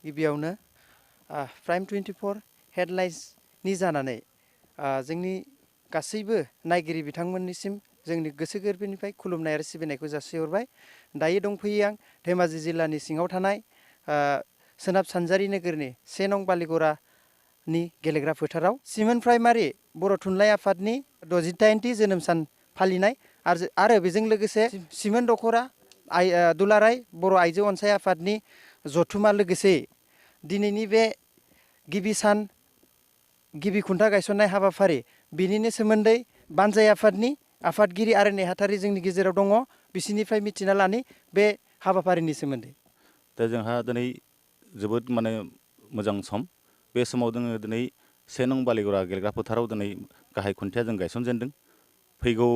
गिबियावनो प्राइम 24 हेडलाइन्सनि जानानै जोंनि गासैबो नायगिरि बिथांमोननिसिम जोंनि गोसो गोरबोनिफ्राय खुलुमनाय आरो सिबिनायखौ जासिहरबाय। दायो दंफैयो आं धेमाजि जिल्लानि सिङाव थानाय सोनाब सानजारि नोगोरनि 1 नं बालिगरानि गेलेग्रा फोथाराव सिमेन प्राइमारि बर' थुनलाइ आफादनि 68थि जोनोम सान फालिनाय आरो बेजों लोगोसे सिमेन दख'रा दुलाराय बर' आइजो अनसाय आफादनि जथुमा लोगोसे दिनैनि बे गिबि सान गिबि खुन्था गायसननाय हाबाफारि बिनिनो सोमोन्दै बानजाय आफादनि आफादगिरि आरो नेहाथारि जोंनि गेजेराव दङ। बिसिनिफ्राय मिथिना लानि बे हाबाफारिनि सोमोन्दै। दा जोंहा दिनै जोबोद मोजां सम। बे समाव जोङो दिनै 1 नं बालिगरा गेलेग्रा फोथाराव दिनै गाहाय खुन्थिया जों गायसनजेनदों। फैगौ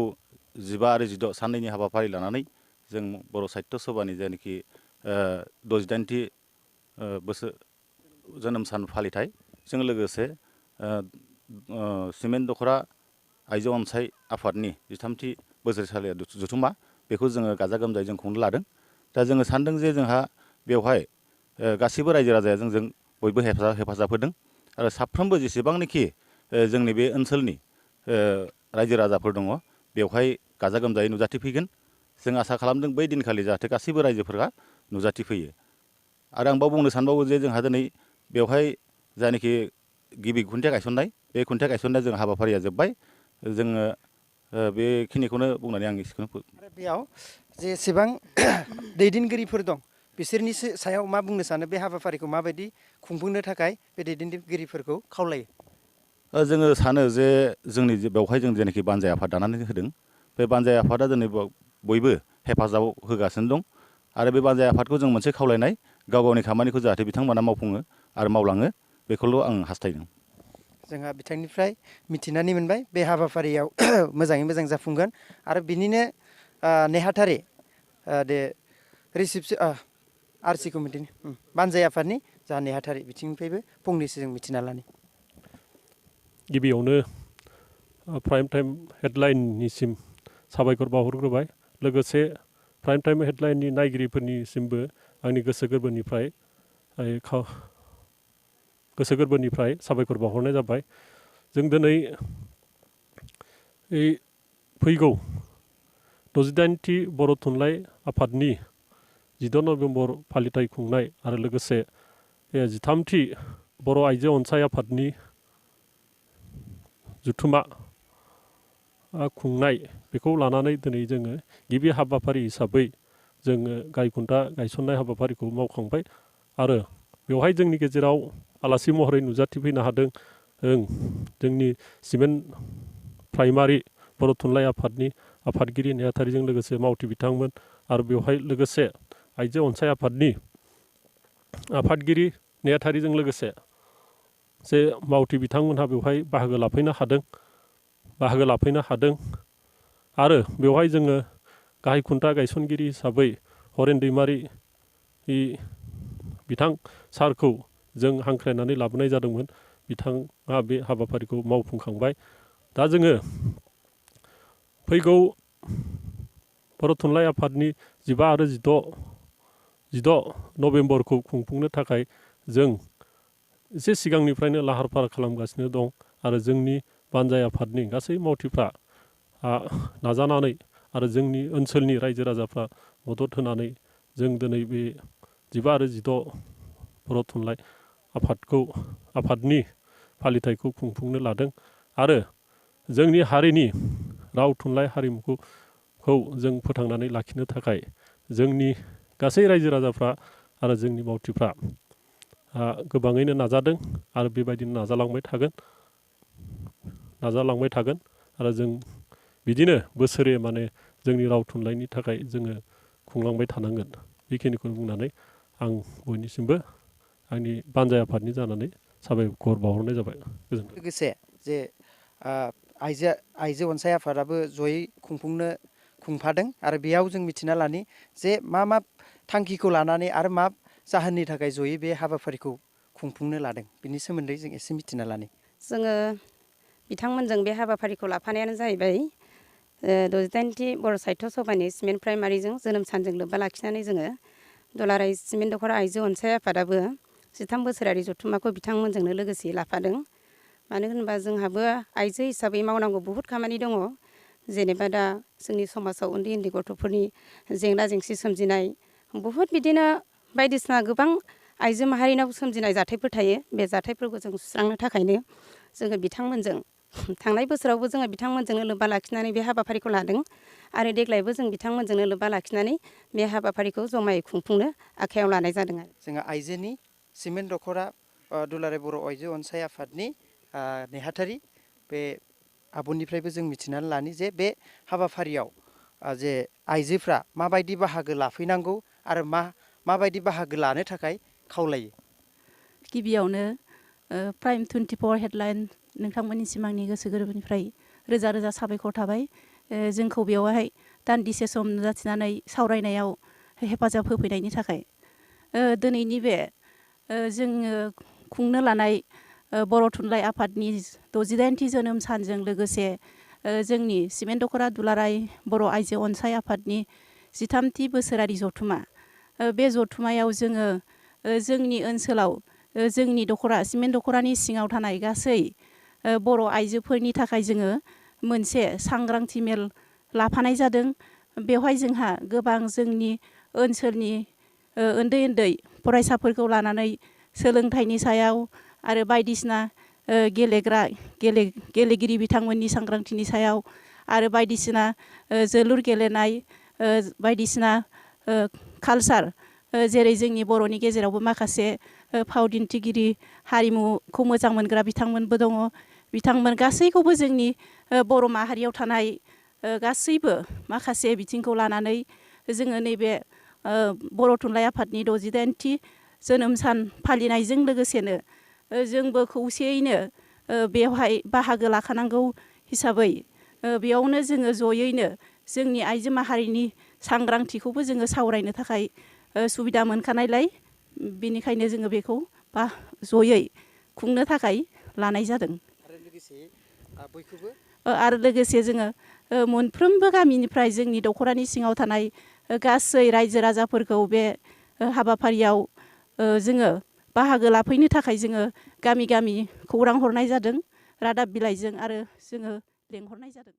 15 आरो 16 साननैनि हाबाफारि लानानै जों बर' साहित्य सभानि जायनाखि 68थि बोसोर जोनोम सान फालिथायजों लोगोसे सिमेन दख'रा आइजो अनसाय आफादनि 13थि बोसोरसालिया जथुमा बेखौ जोङो गाजा गोमजायै जों खुंनो लादों। दा जोङो सानदों जे जोंहा बेवहाय गासैबो रायजो राजाया जोंजों बयबो हेफाजाब होदों आरो साफ्रोमबो जेसेबांनाखि जोंनि बे ओनसोलनि रायजो राजाफोर दङ बेवहाय गाजा गोमजायै नुजाथिफैगोन। जों आसा खालामदों बै दिनखालि जाहाथे गासैबो रायजोफोरा नुजाथिफैयो। आरो आं बुंनो सानबावो जे जोंहा दिनै बेवहाय जायनाखि गिबि खुन्थिया गायसननाय बे खुन्थिया गायसननाया जों हाबाफारिया जोब्बाय। जोङो बेखिनिखौनो बुंनानै आं एसेखौनो आरो बेयाव जेसेबां दैदेनगिरिफोर दं बिसोरनि सायाव मा बुंनो सानो, बे हाबाफारिखौ माबायदि खुंफुंनो थाखाय बे दैदेनगिरिफोरखौ खावलायो? जोङो सानो जे जोंनि बेवहाय जों जेनाखि बानजाय आफाद दानानै होदों बे बानजाय आफादा दिनै बयबो हेफाजाब होगासिनो दं आरो बे बानजाय आफादखौ जों मोनसे खावलायनाय गाव गावनि खामानिखौ जाहाथे बिथांमोना मावफुङो आरो मावलाङो बेखौल' आं हास्थायदों। जोंहा बिथांनिफ्राय मिथिनानै मोनबाय बे हाबाफारियाव मोजाङै मोजां जाफुंगोन आरो बिनिनो नेहाथारि आरसि कमिटिनि बानजाय आफादनि जा नेहाथारि बिथिंनिफ्रायबो फंनैसो जों मिथिना लानि। गिबियावनो प्राइम टाइम हेडलाइननिसिम साबायखर बावहरग्रोबाय। लोगोसे प्राइम टाइम हेडलाइननि नायगिरिफोरनिसिमबो आंनि गोसो गोरबोनिफ्राय साबायखर बावहरनाय जाबाय। जों दिनै फैगौ 68थि बर' थुनलाइ आफादनि 16 नभेम्बर फालिथाय खुंनाय आरो लोगोसे 13थि बर' आइजो अनसाय आफादनि जथुमा खुंनाय बेखौ लानानै दिनै जोङो गिबि हाबाफारि हिसाबै जोङो गाय खुन्था गायसननाय हाबाफारिखौ मावखांबाय आरो बेवहाय जोंनि गेजेराव आलासि महरै नुजाथिफैनो हादों जोंनि सिमेन प्राइमारि बर' थुनलाइ आफादनि आफादगिरि नेहाथारिजों लोगोसे मावथि बिथांमोन आरो बेवहाय लोगोसे आइजो अनसाय आफादनि आफादगिरि नेहाथारिजों लोगोसे जे मावथि बिथांमोनहा बेवहाय बाहागो लाफैनो हादों आरो बेवहाय जोङो गाहाय खुन्था गायसनगिरि हिसाबै हरेन दैमारि बिथां सारखौ जों हांख्रायनानै लाबोनाय जादोंमोन। बिथाङा बे हाबाफारिखौ मावफुंखांबाय। दा जोङो फैगौ बर' थुनलाइ आफादनि 15 आरो 16 नभेम्बरखौ खुंफुंनो थाखाय जों एसे सिगांनिफ्रायनो लाहार फाहार खालामगासिनो दं आरो जोंनि बानजाय आफादनि गासै मावथिफ्रा नाजानानै आरो जोंनि ओनसोलनि रायजो राजाफ्रा मदद होनानै जों दिनै बे 15 आरो 16 बर' थुनलाइ आफादनि फालिथायखौ खुंफुंनो लादों आरो जोंनि हारिनि राव थुनलाइ हारिमुखौ जों फोथांनानै लाखिनो थाखाय जोंनि गासै रायजो राजाफ्रा आरो जोंनि मावथिफ्रा गोबाङैनो नाजादों आरो बेबायदिनो नाजालांबाय थागोन आरो जों बिदिनो बोसोरे जोंनि राव थुनलाइनि थाखाय जोङो खुंलांबाय थानांगोन। बेखिनिखौनो बुंनानै आं बयनिसिमबो आंनि बानजाय आफादनि जानानै साबायखर बावहरनाय जाबाय। गोजोन्थों। लोगोसे जे आइजो अनसाय आफादाबो जयै खुंफादों आरो बेयाव जों मिथिना लानि जे मा थांखिखौ लानानै आरो मा जाहोननि थाखाय जयै बे हाबाफारिखौ खुंफुंनो लादों बिनि सोमोन्दै जों एसे मिथिना लानि। जोङो बिथांमोनजों बे हाबाफारिखौ लाफानायानो जाहैबाय 68थि बर' साहित्य सभानि सिमेन प्राइमारिजों जोनोम सानजों लोब्बा लाखिनानै जोङो दुलाराय सिमेन दख'रा आइजो अनसाय आफादाबो 13 बोसोरारि जथुम्माखौ बिथांमोनजोंनो लोगोसे लाफादों। मानो होनोबा जोंहाबो आइजो हिसाबै मावनांगौ बहुद खामानि दङ। जेनेबा दा जोंनि समाजाव उन्दै उन्दै गथ'फोरनि जेंना जेंसि सोमजिनाय बहुद बिदिनो बायदिसिना गोबां आइजो माहारिनाव सोमजिनाय जाथायफोर थायो। बे जाथायफोरखौ जों सुस्रांनो थाखायनो जोङो बिथांमोनजों थांनाय बोसोरावबो जोङो बिथांमोनजोंनो लोब्बा लाखिनानै बे हाबाफारिखौ लादों आरो देग्लायबो जों बिथांमोनजोंनो लोब्बा लाखिनानै बे हाबाफारिखौ जमायै खुंफुंनो आखायाव लानाय जादों आरो। जोंहा आइजोनि सिमेन्ट दख'रा दुलाराय बर' आइजो अनसाय आफादनि नेहाथारि बे आब'निफ्रायबो जों मिथिनानै लानि जे बे हाबाफारियाव जे आइजोफ्रा माबायदि बाहागो लाफैनांगौ आरो माबायदि बाहागो लानो थाखाय खावलायो। गिबियावनो प्राइम 24 हेडलाइन नोंथांमोननिसिम आंनि गोसो गोरबोनिफ्राय रोजा रोजा साबायखर थाबाय। जोंखौ बेवहाय दान्दिसे सम नुजाथिनानै सावरायनायाव हेफाजाब होफैनायनि थाखाय। दिनैनि बे जोङो खुंनो लानाय बर' थुनलाइ आफादनि 68थि जोनोम सानजों लोगोसे जोंनि सिमेन्ट दख'रा दुलाराय बर' आइजो अनसाय आफादनि 13थि बोसोरारि जथुम्मा। बे जथुम्मायाव जोङो जोंनि ओनसोलाव जोंनि दख'रा सिमेन्ट दख'रानि सिङाव थानाय गासै बर' आइजोफोरनि थाखाय जोङो मोनसे सांग्रांथि मेल लाफानाय जादों। बेवहाय जोंहा गोबां जोंनि ओनसोलनि उन्दै उन्दै फरायसाफोरखौ लानानै सोलोंथाइनि सायाव आरो बायदिसिना गेलेगिरि बिथांमोननि सांग्रांथिनि सायाव आरो बायदिसिना जोलुर गेलेनाय बायदिसिना कालचार जेरै जोंनि बर'नि गेजेरावबो माखासे फाव दिन्थिगिरि हारिमुखौ मोजां मोनग्रा बिथांमोनबो दङ। बिथांमोन गासैखौबो जोंनि बर' माहारियाव थानाय गासैबो माखासे बिथिंखौ लानानै जोङो नैबे बर' थुनलाइ आफादनि 68थि जोनोम सान फालिनायजों लोगोसेनो जोंबो खौसेयैनो बेवहाय बाहागो लाखानांगौ हिसाबै बेयावनो जोङो जयैनो जोंनि आइजो माहारिनि सांग्रांथिखौबो जोङो सावरायनो थाखाय सुबिदा मोनखानायलाय बेनिखायनो जोङो बेखौ जयै खुंनो थाखाय लानाय जादों। आरो लोगोसे जोङो मोनफ्रोमबो गामिनिफ्राय जोंनि दख'रानि सिङाव थानाय गासै रायजो राजाफोरखौ बे हाबाफारियाव जोङो बाहागो लाफैनो थाखाय जोङो गामि गामि खौरां हरनाय जादों रादाब बिलाइजों आरो जोङो लेंहरनाय जादों।